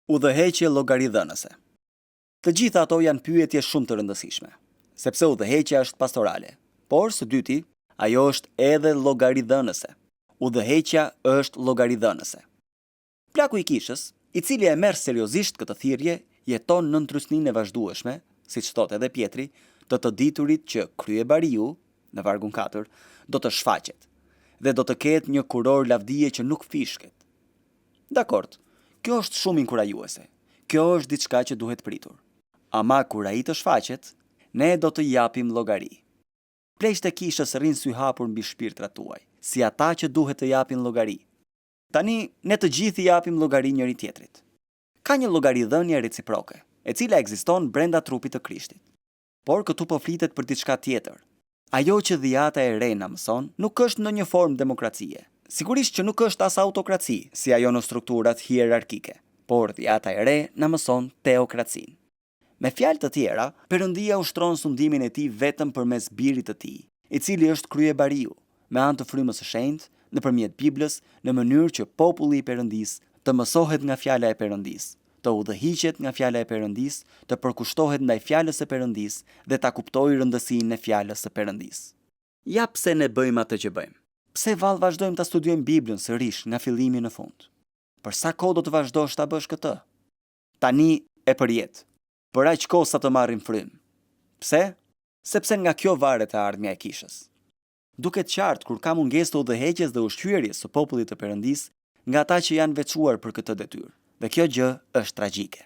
Udhëheqje llogaridhënëse. Të gjitha ato janë pyetje shumë të rëndësishme, sepse udhëheqja është pastorale, por së dyti, ajo është edhe llogaridhënëse. Udhëheqja është llogaridhënëse. Plaku i kishës, i cili e merr seriozisht këtë thirrje, jeton nën trysninë e vazhdueshme, siç thotë edhe Pjetri, të të diturit që kryebariu, në vargun 4, do të shfaqet dhe do të ketë një kurorë lavdie që nuk fishket. Dakord, kjo është shumë inkurajuese. Kjo është diçka që duhet pritur. Ama kur ai të shfaqet, ne do të japim llogari. Pleqtë e kishës rrinë syhapur mbi shpirtrat tuaj, si ata që duhet të japin llogari. Tani, ne të gjithë i japim llogari njëri-tjetrit. Ka një llogaridhënie reciproke, e cila ekziston brenda trupit të Krishtit. Por këtu po flitet për diçka tjetër. Ajo që Dhiata e Re na mëson nuk është ndonjë formë demokracie. Sigurisht që nuk është as autokraci, si ajo në strukturat hierarkike. Por Dhiata e Re na mëson teokracinë. Me fjalë të tjera, Perëndia ushtron sundimin e tij vetëm përmes Birit të tij, i cili është kryebariu, me anë të Frymës së Shenjtë, nëpërmjet Biblës, në mënyrë që populli i Perëndisë të mësohet nga Fjala e Perëndisë, të udhëhiqet nga Fjala e Perëndisë, të përkushtohet ndaj Fjalës së Perëndisë dhe ta kuptojë rëndësinë e Fjalës së Perëndisë. Ja pse ne bëjmë atë që bëjmë. Pse vallë vazhdojmë ta studiojmë Biblën sërish nga fillimi në fund? Për sa kohë do të vazhdosh ta bësh këtë? Tani e përjetë. Për aq kohë sa të marrim frymë. Pse? Sepse nga kjo varet e ardhmja e kishës. Duket qartë kur ka mungesë të udhëheqjes dhe ushqyerjes së popullit të Perëndisë nga ata që janë veçuar për këtë detyrë, dhe kjo gjë është tragjike.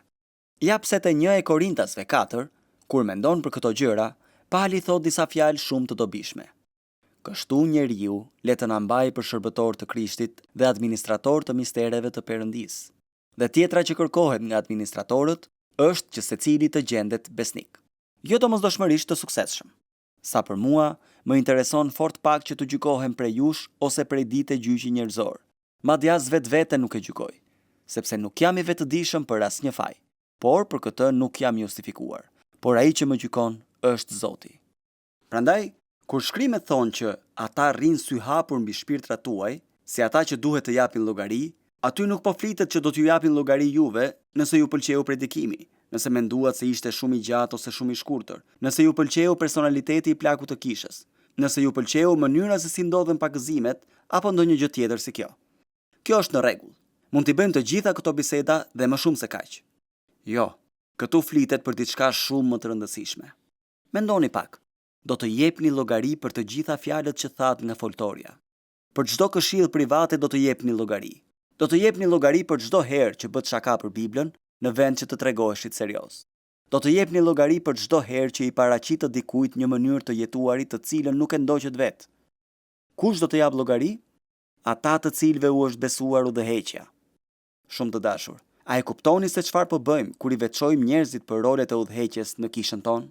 Ja pse te një e Korintasve 4, kur mendon për këto gjëra, Pali thotë disa fjalë shumë të dobishme. Kështu njeriu le të na mbajë për shërbëtorë të Krishtit dhe administratorë të mistereve të Perëndisë. Dhe tjetra që kërkohet nga administratorët është që secili të gjendet besnik. Jo domosdoshmërisht të suksesshëm. Sa për mua, më intereson fort pak që të gjykohem prej jush ose prej dite gjyqi njerëzor. Madje as vetveten nuk e gjykoj, sepse nuk jam i vetëdijshëm për asnjë faj. Por për këtë nuk jam justifikuar, por ai që më gjykon është Zoti. Prandaj, kur shkrimet thonë që ata rrinë syhapur mbi shpirtrat tuaj, si ata që duhet të japin llogari, aty nuk po flitet që do t'ju japin llogari juve nëse ju pëlqeu predikimi, nëse menduat se ishte shumë i gjatë ose shumë i shkurtër, nëse ju pëlqeu personaliteti i plakut të kishës, nëse ju pëlqeu mënyra se si ndodhën pagëzimet apo ndonjë gjë tjetër si kjo. Kjo është në rregull. Mund t'i bëjmë të gjitha këto biseda dhe më shumë se kaq. Jo, këtu flitet për diçka shumë më të rëndësishme. Mendoni pak, do të jepni llogari për të gjitha fjalët që thatë nga foltorja. Për çdo këshillë private do të jepni llogari. Do të jepni llogari për çdo herë që bëtë shaka për Biblën, në vend që të tregoheshit serioz. Do të jepni llogari për çdo herë që i paraqitët dikujt një mënyrë të jetuari të cilën nuk e ndoqët vetë. Kush do të japë llogari? Ata të cilëve u është besuar udhëheqja. Shumë të dashur, a e kuptoni se çfarë po bëjmë kur i veçojmë njerëzit për rolet e udhëheqjes në kishën tonë?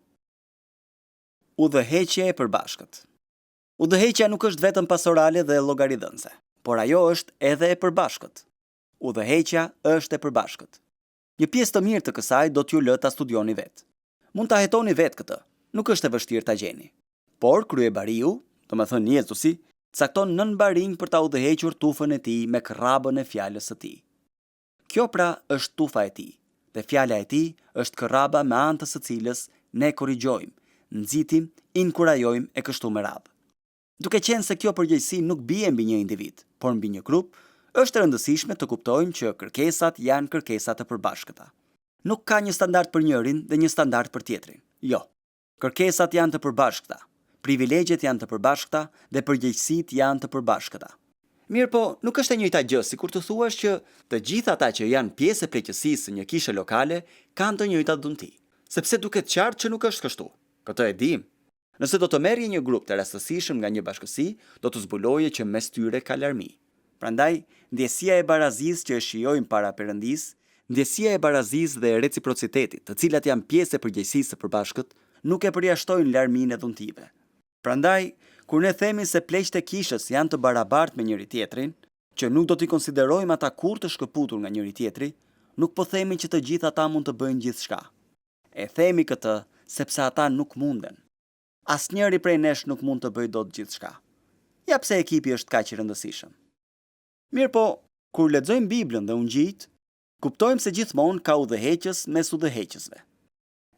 Udhëheqje e përbashkët. Udhëheqja nuk është vetëm pastorale dhe llogaridhënëse, por ajo është edhe e përbashkët. Udhëheqja është e përbashkët. Një pjesë të mirë të kësaj do t'ju lë ta studioni vetë. Mund ta hetoni vetë këtë, nuk është e vështirë ta gjeni. Por kryebariu, domethënë Jezusi, cakton nënbarinj për ta udhëhequr tufën e tij me kërrabën e fjalës së tij. Kjo pra është tufa e tij, dhe fjala e tij është kërraba me anë të së cilës ne korrigjojmë, nxitim, inkurajojmë e kështu me radhë. Duke qenë se kjo përgjegjësi nuk bie mbi një individ, por mbi një grup, është e rëndësishme të kuptojmë që kërkesat janë kërkesa të përbashkëta. Nuk ka një standard për njërin dhe një standard për tjetrin. Jo. Kërkesat janë të përbashkëta, privilegjet janë të përbashkëta dhe përgjegjësitë janë të përbashkëta. Mirëpo, nuk është e njëjta gjë sikur të thuash që të gjithë ata që janë pjesë e pleqësisë së një kishe lokale kanë të njëjtat dhunti. Sepse duket qartë që nuk është kështu. Këtë e dimë. Nëse do të merrje një grup të rastësishëm nga një bashkësi, do të zbuloje që mes tyre ka larmi. Prandaj, ndjesia e barazisë që e shijojmë para Perëndisë, ndjesia e barazisë dhe e reciprocitetit, të cilat janë pjesë e përgjegjësisë së përbashkët, nuk e përjashtojnë larminë e dhuntive. Prandaj, kur ne themi se pleqtë e kishës janë të barabartë me njëri-tjetrin, që nuk do t'i konsiderojmë ata kurrë të shkëputur nga njëri-tjetri, nuk po themi që të gjithë ata mund të bëjnë gjithçka. E themi këtë sepse ata nuk munden. Asnjëri prej nesh nuk mund të bëjë dot gjithçka. Ja pse ekipi është kaq i rëndësishëm. Mirëpo, kur lexojmë Biblën dhe Ungjijtë, Kuptojmë se gjithmonë ka udhëheqës mes udhëheqësve.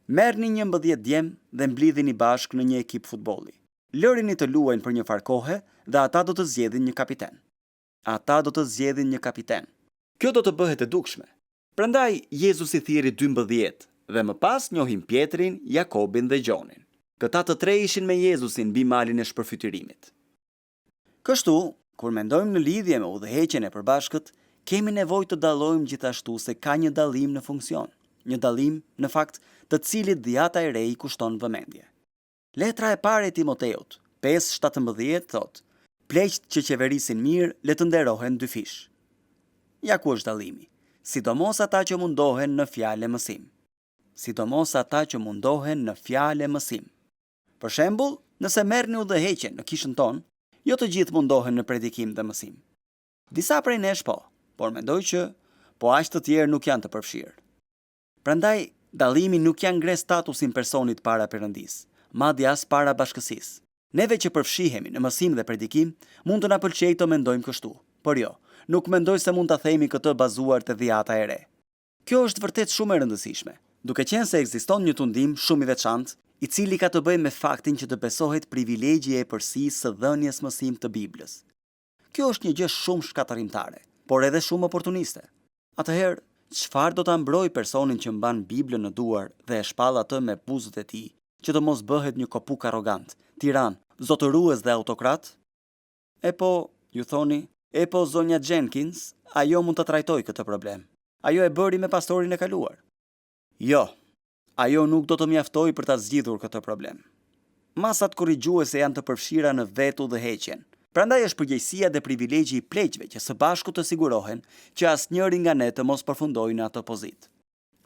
Merrni 11 djem dhe mblidhini bashkë në një ekip futbolli. Lërini të luajnë për një farë kohe dhe ata do të zgjedhin një kapiten. Ata do të zgjedhin një kapiten. Kjo do të bëhet e dukshme. Prandaj Jezusi thirri 12 dhe më pas njohim Pjetrin, Jakobin dhe Gjonin. Këta të tre ishin me Jezusin mbi malin e shpërfytyrimit. Kështu, kur mendojmë në lidhje me udhëheqjen e përbashkët, kemi nevojë të dallojmë gjithashtu se ka një dallim në funksion, një dallim, në fakt, të cilit Dhjata e Re i kushton vëmendje. Letra e parë e Timoteut, 5:17 thotë, Pleqtë që qeverisin mirë le të nderohen dyfish. Ja ku është dallimi, sidomos ata që mundohen në fjalë e mësim. Sidomos ata që mundohen në fjalë e mësim. Për shembull, nëse merrni udhëheqjen në kishën tonë, jo të gjithë mundohen në predikim dhe mësim. Disa prej nesh po, por mendoj që po aq të tjerë nuk janë të përfshirë. Prandaj, dallimi nuk ia ngre statusin personit para Perëndisë, madje as para bashkësisë. Neve që përfshihemi në mësim dhe predikim, mund të na pëlqejë të mendojmë kështu, por jo, nuk mendoj se mund ta themi këtë bazuar te Dhjata e Re. Kjo është vërtet shumë e rëndësishme, duke qenë se ekziston një tundim shumë i veçantë, i cili ka të bëjë me faktin që të besohet privilegji i epërsisë së dhënies mësim të Biblës. Kjo është një gjë shumë shkatërrimtare, por edhe shumë oportuniste. Atëherë, çfarë do ta mbrojë personin që mban Biblën në duar dhe e shpall atë me buzët e tij, që të mos bëhet një kopuk arrogant, tiran, zotërues dhe autokrat? E po, ju thoni, e po zonja Jenkins, ajo mund ta trajtojë këtë problem. Ajo e bëri me pastorin e kaluar. Jo, ajo nuk do të mjaftojë për ta zgjidhur këtë problem. Masat korrigjuese janë të përfshira në vetë udhëheqjen. Prandaj është përgjegjësia dhe privilegji i pleqve që së bashku të sigurohen që asnjëri nga ne të mos përfundojë në atë pozitë.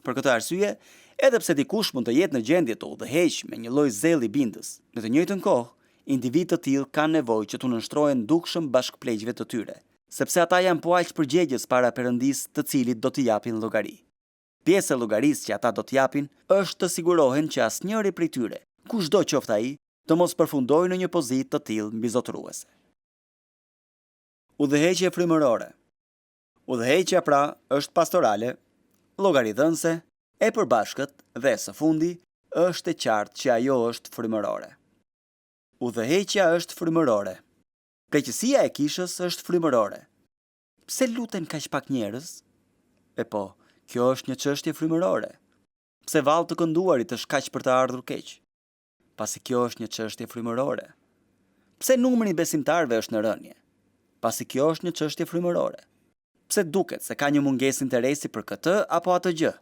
Për këtë arsye, edhe pse dikush mund të jetë në gjendje të udhëheqë me një lloj zelli bindës, në të njëjtën kohë, individë të tillë kanë nevojë që t'u nënshtrohen dukshëm bashkëpleqve të tyre, sepse ata janë po aq përgjegjës para Perëndisë të cilit do t'i japin llogari. Pjesë e llogarisë që ata do të japin është të sigurohen që asnjëri prej tyre, kushdo qoftë ai, të mos përfundojë në një pozitë të tillë mbizotëruese. Udhëheqje frymërore. Udhëheqja pra është pastorale, llogaridhënëse, e përbashkët dhe së fundi është e qartë që ajo është frymërore. Udhëheqja është frymërore. Pleqësia e kishës është frymërore. Pse luten kaq pak njerëz? E po, kjo është një çështje frymërore. Pse vallë të kënduarit është kaq për të ardhur keq? Pasi kjo është një çështje frymërore. Pse numri i besimtarëve është në rënie? Pasi kjo është një çështje frymërore. Pse duket se ka një mungesë interesi për këtë apo atë gjë?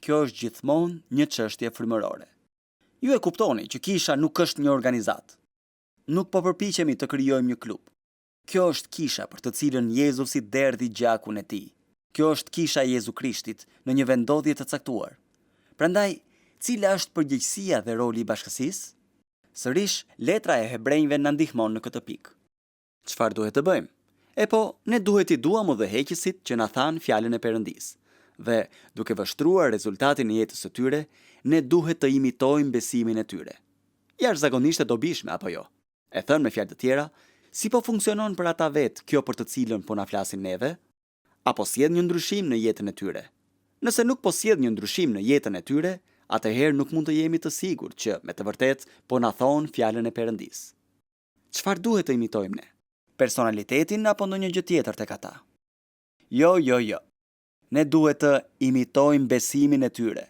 Kjo është gjithmonë një çështje frymërore. Ju e kuptoni që kisha nuk është një organizatë. Nuk po përpiqemi të krijojmë një klub. Kjo është kisha për të cilën Jezusi derdhi gjakun e tij. Kjo është kisha e Jezu Krishtit në një vendndodhje të caktuar. Prandaj, cila është përgjegjësia dhe roli i bashkësisë? Sërish, letra e Hebrenjve na ndihmon në këtë pikë. Çfarë duhet të bëjmë? E po, ne duhet t'i duam udhëheqësit që na thanë fjalën e Perëndisë. Dhe, duke vështruar rezultatin e jetës së tyre, ne duhet të imitojmë besimin e tyre. Jashtëzakonisht e dobishme, apo jo? E thënë me fjalë të tjera, si po funksionon për ata vetë kjo për të cilën po na flasin neve? A po sjell një ndryshim në jetën e tyre? Nëse nuk po sjell një ndryshim në jetën e tyre, atëherë nuk mund të jemi të sigurt që, me të vërtetë, po na thonë fjalën e Perëndisë. Çfarë duhet të imitojmë ne? Personalitetin apo ndonjë gjë tjetër tek ata? Jo, jo, jo. Ne duhet të imitojmë besimin e tyre.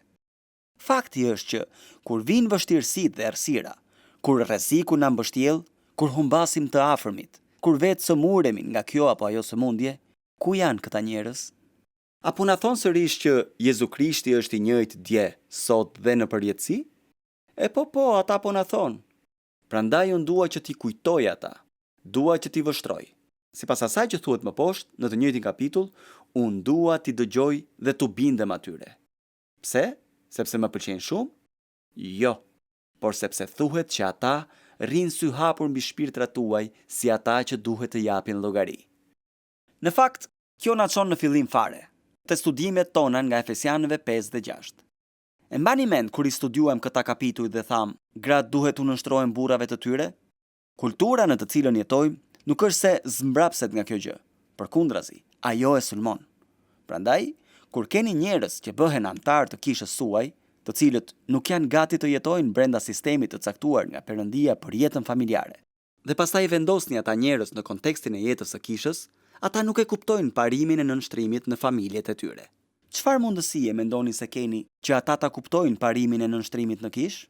Fakti është që, kur vijnë vështirësitë dhe errësira, kur rreziku na mbështjell, kur humbasim të afërmit, kur vetë sëmuremi nga kjo apo ajo sëmundje, ku janë këta njerëz? A po na thonë sërish që Jezu Krishti është i njëjtë dje, sot dhe në përjetësi? E po po, ata po na thonë. Prandaj unë dua që t'i kujtoj ata. Dua që t'i vështroj. Sipas asaj që thuhet më poshtë, në të njëjtin kapitull, unë dua t'i dëgjoj dhe t'u bindem atyre. Pse? Sepse më pëlqejnë shumë? Jo, por sepse thuhet që ata rrinë syhapur mbi shpirtrat tuaj si ata që duhet të japin llogari. Në fakt, kjo na çon në fillim fare, te studimet tona nga Efesianëve 5 dhe 6. E mbani mend kur i studiuam këta kapituj dhe thamë, gratë duhet t'u nënshtrohen burrave të tyre? Kultura në të cilën jetojmë nuk është se zmbrapset nga kjo gjë, përkundrazi, ajo e sulmon. Prandaj, Kur keni njerëz që bëhen anëtarë të kishës suaj, të cilët nuk janë gati të jetojnë brenda sistemit të caktuar nga Perëndia për jetën familjare, dhe pastaj i vendosni ata njerëz në kontekstin e jetës së kishës, ata nuk e kuptojnë parimin e nënshtrimit në familjet e tyre. Çfarë mundësie mendoni se keni që ata ta kuptojnë parimin e nënshtrimit në kishë?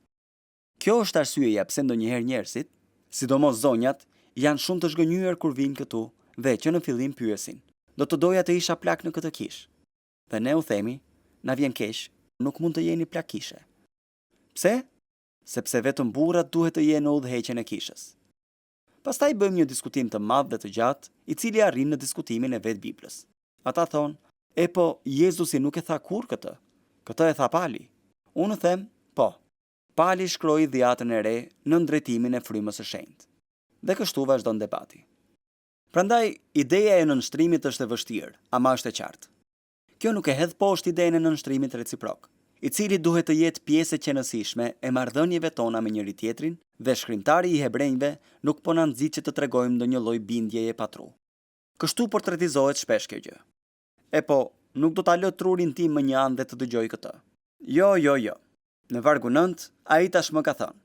Kjo është arsyeja pse ndonjëherë njerëzit, sidomos zonjat, janë shumë të zhgënjyer kur vijnë këtu dhe që në fillim pyesin, Do të doja të isha plak në këtë kishë. Dhe ne u themi, Na vjen keq, nuk mund të jeni plak kishe. Pse? Sepse vetëm burrat duhet të jenë në udhëheqjen e kishës. Pastaj bëjmë një diskutim të madh dhe të gjatë, i cili arrin në diskutimin e vetë Biblës. Ata thonë, E po, Jezusi nuk e tha kurrë këtë. Këtë e tha Pali. Unë u them, Po. Pali shkroi Dhiatën e Re nën drejtimin e Frymës së Shenjtë. Dhe kështu vazhdon debati. Prandaj, ideja e nënshtrimit është e vështirë, ama është e qartë. Kjo nuk e hedh poshtë idenë e nënshtrimit reciprok, i cili duhet të jetë pjesë e qenësishme e marrëdhënieve tona me njëri-tjetrin dhe shkrimtari i Hebrenjve nuk po na nxit që të tregojmë ndonjë lloj bindjeje pa tru. Kështu portretizohet shpesh kjo gjë. Epo, nuk do ta lë trurin tim mënjanë dhe të dëgjoj këtë. Jo, jo, jo. Në vargun nëntë, ai tashmë ka thënë,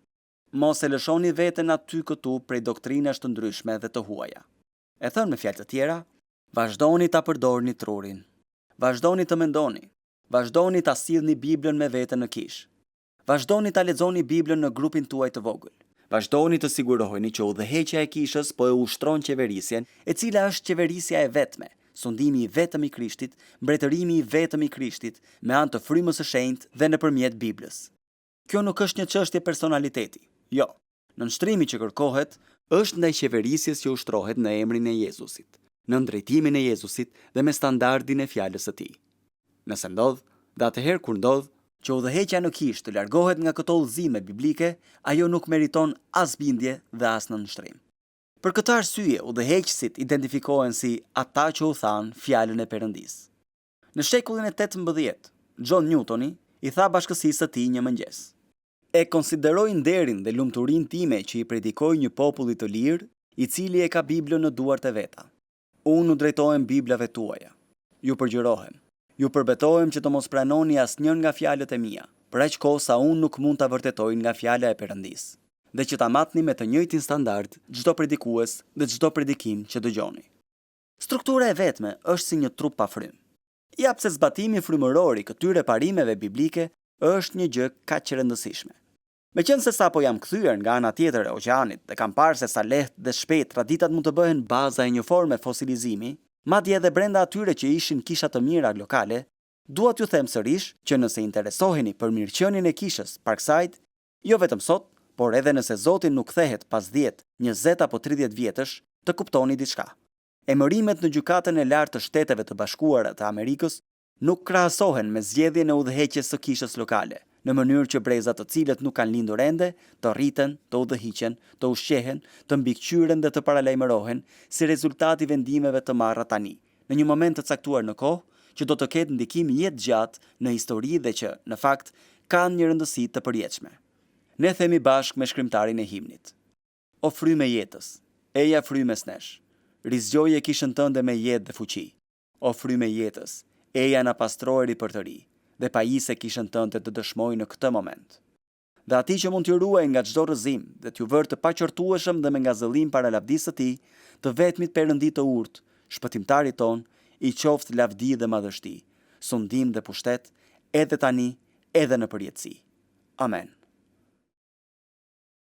Mos e lëshoni veten aty këtu prej doktrinash të ndryshme dhe të huaja. E thënë me fjalë të tjera, Vazhdoni ta përdorni trurin. Vazhdoni të mendoni. Vazhdoni ta sillni Biblën me vete në kishë. Vazhdoni ta lexoni Biblën në grupin tuaj të vogël. Vazhdoni të siguroheni që udhëheqja e kishës po e ushtron qeverisjen, e cila është qeverisja e vetme, sundimi i vetëm i Krishtit, mbretërimi i vetëm i Krishtit, me anë të Frymës së Shenjtë dhe nëpërmjet Biblës. Kjo nuk është një çështje personaliteti. Jo. Nënshtrimi që kërkohet është ndaj qeverisjes që ushtrohet në emrin e Jezusit, nën drejtimin e Jezusit dhe me standardin e Fjalës së Tij. Nëse ndodh, dhe atëherë kur ndodh, që udhëheqja në kishë të largohet nga këto udhëzime biblike, ajo nuk meriton as bindje dhe as nënshtrim. Për këtë arsye udhëheqësit identifikohen si ata që u thanë Fjalën e Perëndisë. Në shekullin e 18, John Newtoni i tha bashkësisë së tij një mëngjes. E konsideroj nderin dhe lumturinë time që i predikoj një populli të lirë, i cili e ka Biblën në duart e veta. Unë u drejtohem Biblave tuaja. Ju përgjërohem. Ju përbetohem që të mos pranoni asnjë nga fjalët e mia, për aq kohë sa unë nuk mund ta vërtetoj nga Fjala e Perëndisë, dhe që ta matni me të njëjtin standard çdo predikues dhe çdo predikim që dëgjoni. Struktura e vetme është si një trup pa frymë. Ja pse zbatimi frymëror i këtyre parimeve biblike është një gjë kaq e rëndësishme. Meqenëse sapo jam kthyer nga ana tjetër e oqeanit dhe kam parë se sa lehtë dhe shpejt traditat mund të bëhen baza e një forme fosilizimi, madje edhe brenda atyre që ishin kisha të mira lokale, dua t'ju them sërish që nëse interesoheni për mirëqenien e kishës Parkside, jo vetëm sot, por edhe nëse Zoti nuk kthehet pas dhjetë, 20 apo 30 vjetësh, të kuptoni diçka. Emërimet në Gjykatën e Lartë të Shteteve të Bashkuara të Amerikës nuk krahasohen me zgjedhjen e udhëheqjes së kishës lokale, në mënyrë që brezat të cilët nuk kanë lindur ende, të rriten, të udhëhiqen, të ushqehen, të mbikëqyren dhe të paralajmërohen si rezultat i vendimeve të marra tani, në një moment të caktuar në kohë, që do të ketë ndikim jetëgjatë në histori dhe që, në fakt, kanë një rëndësi të përjetshme. Ne themi bashkë me shkrimtarin e himnit. O frymë e jetës, eja fryj mes nesh. Rizgjoje kishën tënde me jetë dhe fuqi. O frymë e jetës, eja na pastro e ripërtëri, dhe pajise kishën tënde të dëshmojë në këtë moment. Dhe atij që mund t'ju ruajë nga çdo rrëzim dhe t'ju vërë të paqortueshëm dhe me ngazëllim para lavdisë së tij, të vetmit Perëndi të urtë, Shpëtimtarit tonë, i qoftë lavdi dhe madhështi, sundim dhe pushtet, edhe tani, edhe në përjetësi. Amen.